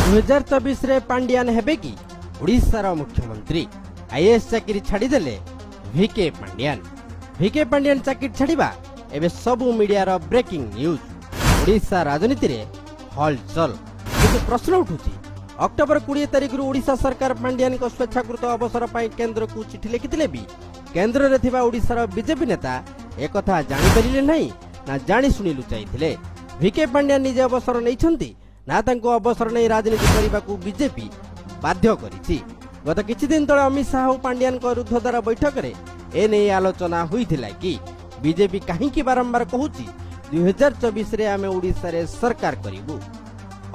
2024ରେ ପାଣ୍ଡିଆନ ହେବେ କି ଓଡ଼ିଶାର ମୁଖ୍ୟମନ୍ତ୍ରୀ? ଆଇଏଏସ୍ ଚାକିରି ଛାଡ଼ିଦେଲେ ଭିକେ ପାଣ୍ଡିଆନ। ଭିକେ ପାଣ୍ଡିଆନ ଚାକିରି ଛାଡ଼ିବା ଏବେ ସବୁ ମିଡିଆର ବ୍ରେକିଂ ନ୍ୟୁଜ୍। ଓଡ଼ିଶା ରାଜନୀତିରେ ହଲଚଲ। କିନ୍ତୁ ପ୍ରଶ୍ନ ଉଠୁଛି, ଅକ୍ଟୋବର 20 ତାରିଖରୁ ଓଡ଼ିଶା ସରକାର ପାଣ୍ଡିଆନଙ୍କ ସ୍ବେଚ୍ଛାକୃତ ଅବସର ପାଇଁ କେନ୍ଦ୍ରକୁ ଚିଠି ଲେଖିଥିଲେ ବି କେନ୍ଦ୍ରରେ ଥିବା ଓଡ଼ିଶାର ବିଜେପି ନେତା ଏକଥା ଜାଣିପାରିଲେ ନାହିଁ ନା ଜାଣିଶୁଣି ଲୁଚାଇଥିଲେ? ଭିକେ ପାଣ୍ଡିଆନ ନିଜେ ଅବସର ନେଇଛନ୍ତି ନା ତାଙ୍କୁ ଅବସର ନେଇ ରାଜନୀତି କରିବାକୁ ବିଜେପି ବାଧ୍ୟ କରିଛି? ଗତ କିଛି ଦିନ ତଳେ ଅମିତ ଶାହା ଓ ପାଣ୍ଡିଆନଙ୍କ ରୁଦ୍ଧଦ୍ୱାର ବୈଠକରେ ଏନେଇ ଆଲୋଚନା ହୋଇଥିଲା କି? ବିଜେପି କାହିଁକି ବାରମ୍ବାର କହୁଛି, 2024ରେ ଆମେ ଓଡ଼ିଶାରେ ସରକାର କରିବୁ?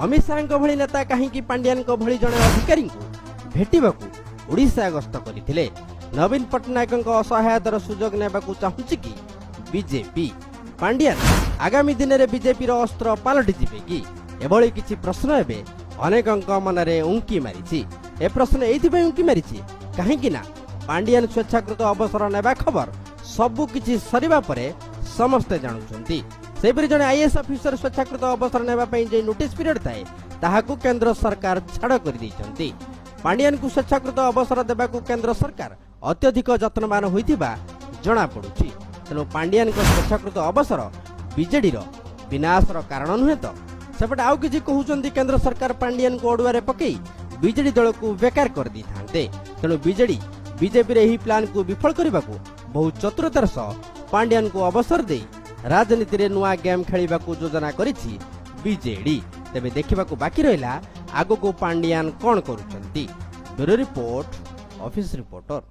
ଅମିତ ଶାହାଙ୍କ ଭଳି ନେତା କାହିଁକି ପାଣ୍ଡିଆନଙ୍କ ଭଳି ଜଣେ ଅଧିକାରୀଙ୍କୁ ଭେଟିବାକୁ ଓଡ଼ିଶା ଗସ୍ତ କରିଥିଲେ? ନବୀନ ପଟ୍ଟନାୟକଙ୍କ ଅସହାୟତାର ସୁଯୋଗ ନେବାକୁ ଚାହୁଁଛି କି ବିଜେପି? ପାଣ୍ଡିଆନ ଆଗାମୀ ଦିନରେ ବିଜେପିର ଅସ୍ତ୍ର ପାଲଟିଯିବେ କି? ଏଭଳି କିଛି ପ୍ରଶ୍ନ ଏବେ ଅନେକଙ୍କ ମନରେ ଉଙ୍କି ମାରିଛି। ଏ ପ୍ରଶ୍ନ ଏଇଥିପାଇଁ ଉଙ୍କି ମାରିଛି, କାହିଁକି ନା ପାଣ୍ଡିଆନ ସ୍ବେଚ୍ଛାକୃତ ଅବସର ନେବା ଖବର ସବୁ କିଛି ସରିବା ପରେ ସମସ୍ତେ ଜାଣୁଛନ୍ତି। ସେହିପରି ଜଣେ ଆଇଏଏସ୍ ଅଫିସର ସ୍ବେଚ୍ଛାକୃତ ଅବସର ନେବା ପାଇଁ ଯେଉଁ ନୋଟିସ୍ ପିରିୟଡ଼ ଥାଏ, ତାହାକୁ କେନ୍ଦ୍ର ସରକାର ଛାଡ଼ କରିଦେଇଛନ୍ତି। ପାଣ୍ଡିଆନଙ୍କୁ ସ୍ବେଚ୍ଛାକୃତ ଅବସର ଦେବାକୁ କେନ୍ଦ୍ର ସରକାର ଅତ୍ୟଧିକ ଯତ୍ନବାନ ହୋଇଥିବା ଜଣାପଡୁଛି। ତେଣୁ ପାଣ୍ଡିଆନଙ୍କ ସ୍ବେଚ୍ଛାକୃତ ଅବସର ବିଜେଡିର ବିନାଶର କାରଣ ନୁହେଁ ତ? ସେପଟେ ଆଉ କିଛି କହୁଛନ୍ତି, କେନ୍ଦ୍ର ସରକାର ପାଣ୍ଡିଆନଙ୍କୁ ଅଡୁଆରେ ପକେଇ ବିଜେଡି ଦଳକୁ ବେକାର କରିଦେଇଥାନ୍ତେ। ତେଣୁ ବିଜେଡି ବିଜେପିର ଏହି ପ୍ଲାନ୍କୁ ବିଫଳ କରିବାକୁ ବହୁ ଚତୁରତାର ସହ ପାଣ୍ଡିଆନଙ୍କୁ ଅବସର ଦେଇ ରାଜନୀତିରେ ନୂଆ ଗେମ୍ ଖେଳିବାକୁ ଯୋଜନା କରିଛି ବିଜେଡି। ତେବେ ଦେଖିବାକୁ ବାକି ରହିଲା, ଆଗକୁ ପାଣ୍ଡିଆନ କ'ଣ କରୁଛନ୍ତି। Bureau report, office reporter.